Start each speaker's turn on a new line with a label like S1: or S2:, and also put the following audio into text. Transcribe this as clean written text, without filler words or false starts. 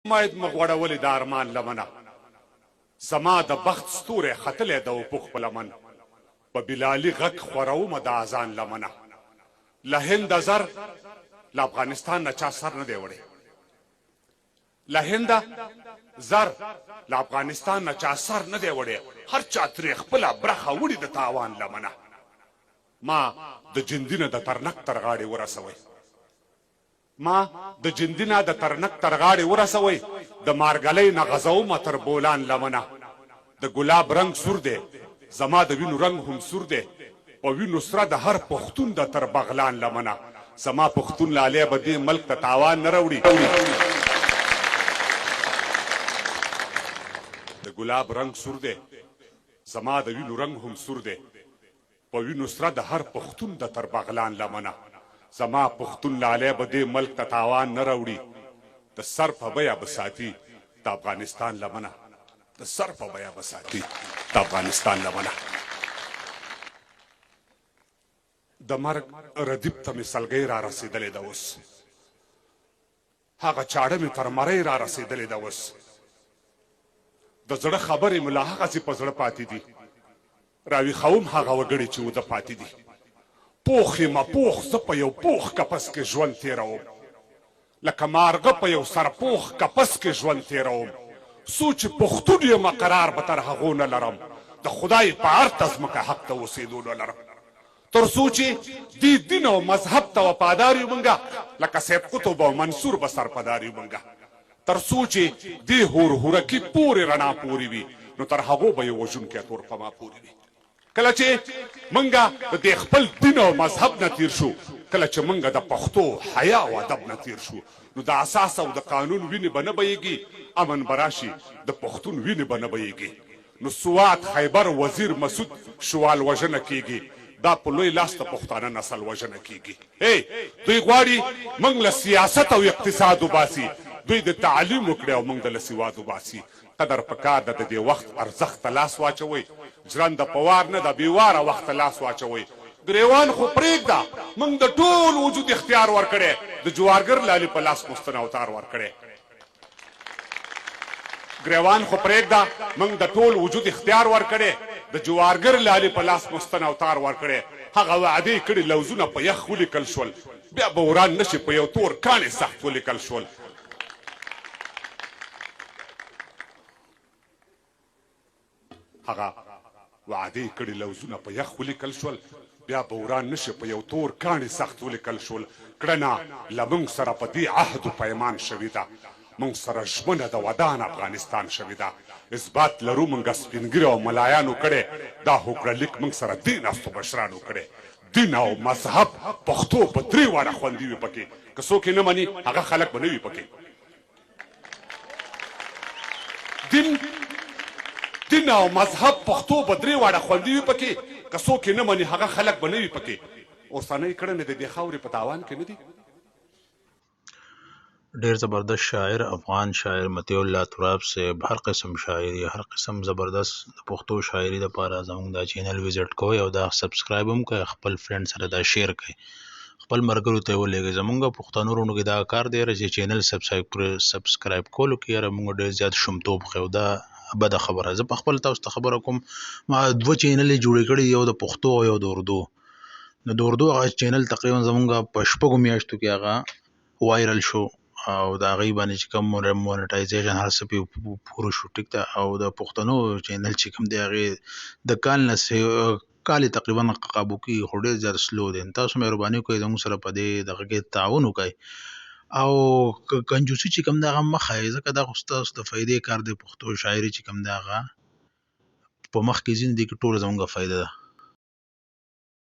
S1: امید مه غوړولې د ارمان لمنه زما د بخت ستوری ختلی د افق په لمن په بلالي غږ خورومه د اذان لمنه له هنده زر له افغانستان نه چا سر نه دی وړی له هنده زر له افغانستان نه چا سر نه دی وړی هر چا ترې خپله برخه وړي د تاوان لمنه ما د جندي نه د ترنک تر غاړې ورسوی. ما د جندي نه د ترنک تر غاړې ورسوئ د مارګلۍ نه غځومه تر بولان لمنه د ګلاب رنګ سور دی زما د وینو رنګ هم سور دی په وینو سره د هر پښتون ده تر بغلان لمنه زما پښتون لالی به دې ملک ته تاوان نه راوړي د ګلاب رنګ سور دی زما د وینو رنګ هم سور دی په وینو سره د هر پښتون ده تر بغلان لمنه زما پښتون لالی به دې ملک ته تاوان نه راوړي د سر په بیه به ساتي د افغانستان لمنه د سر په بیه به ساتي د افغانستان لمنه. د مرګ ردیف ته مې سلګۍ را رسېدلې ده اوس. هغه چاړه مې تر مرۍ را رسېدلې ده اوس د زړه خبرې مې لا هغسې په زړه پاتې دي راویښوم هغه وګړي چې وده پاتې دي پوخ یمه پوخ زه په یو پوخ کپس کې ژوند تېروم لکه مارغه په یو سرپوخ کپس کې ژوند تېروم څو چې پښتون یمه قرار به تر هغو نه لرم د خدای په ارته ځمکه حق د اوسېدو نه لرم تر څو چی دی دین او مذهب ته وفادار یو مونږه لکه سید قطب او منصور به سرپدار یو مونږه تر څو چی دی هور هورکی پوری رڼا پوری وی نو تر هغو به یو وژونکی تور په ما پوری وی کله چی مونږه د دی خپل دین او مذهب نه تیر شو کله چی مونږه د پښتو حیا او ادب نه تیر شو نو د اساس او د قانون وینې به نه بهیږي امن به راشي د پښتون وینې به نه بهیږي نو سوات خیبر وزیر مسعود شوال وژنه کیږي دا په لوی لاس د پښتانه نسل وژنه کیږي هی دوی غواړي موږ له سیاست او اقتصاد وباسي دوی د تعلیم وکړي او موږ د له سواد وباسي قدر پکار ده د دې وخت ارزښت ته لاس واچوئ ژرنده په وار نه ده بې واره وخت ته لاس واچوئ ګریوان خو پریږده موږ د ټول وجود اختیار ورکړی د جوارګر لالي په لاس مو ستن او تار ورکړی. ګریوان خو پرېږده موږ د ټول وجود اختیار ورکړی د جوارګر لالي په لاس مو ستن او تار ورکړی هغه وعدې کړي لوظونه په یخ ولیکل شول بیا به وران نه شي په یو تور کاڼي سخت ولیکل شول. هغه وعدې کړي لوظونه په یخ ولیکل شول، بیا به وران نه شي په یو تور کاڼي سخت ولیکل شول، کړنه له مونږ سره په دې عهد و پیمان شوې ده، مونږ سره ژمنه د ودان افغانستان شوې ده، اثبات لرو مونږ سپین ږیرو او ملایانو کړی، دا هوکړه لیک مونږ سره دې ناستو مشرانو کړی، دین او مذهب پښتو به درې واړه خوندي وي پکې، که څوک یې نه مني هغه خلک به نه وي پکې. دین دین او مذهب پښتو به درې واړه خوندي وي پکې که څوک یې نه مني هغه خلک به نه وي پکې اوسنۍ کړنې د دې خاورې په تاوان کې نه دي؟
S2: ډیر زبردست شاعر افغان شاعر مطیع الله تراب صاحب هر قسم شاعري هر قسم زبردست د پښتو شاعري لپاره زموږ دا چینل وزټ کوئ او دا سبسکرایب هم کړئ خپل فرند سره دا شیر کړئ خپل مرګرو ته ولېږئ. زمونږ پښتنو وروڼو کې دا کار دی یاره چې چینل سبسکرایب کولو کې یاره مونږ ډېر زیات شومتوب ښیو دا بده خبره زه په خپل تاسو ته خبره کوم ما دوه چینلې جوړې کړي یو د پښتو او یو د اردو نو د اردو هغه چینل تقریبا زمونږ په شپږو میاشتو کې هغه وایرل شو او د هغې باندې چې کوم مونټایزیشن هر څه پرې پوره شو ټیک ده او د پښتنو چینل چې کوم دی هغې د کال نه کال یې تقریبا قابو کیږي خو ډیر زیات سلو دی تاسو مهرباني وکړئ زموږ سره په دې دغه کې تعاون وکړئ او کنجوسي چې کوم ده هغه مه ښایئ ځکه دا خو ستاسو د فایدې کار دی پښتو شاعري چې کوم ده هغه په مخ کې ځي نو دې کې ټوله زموږ فایده ده.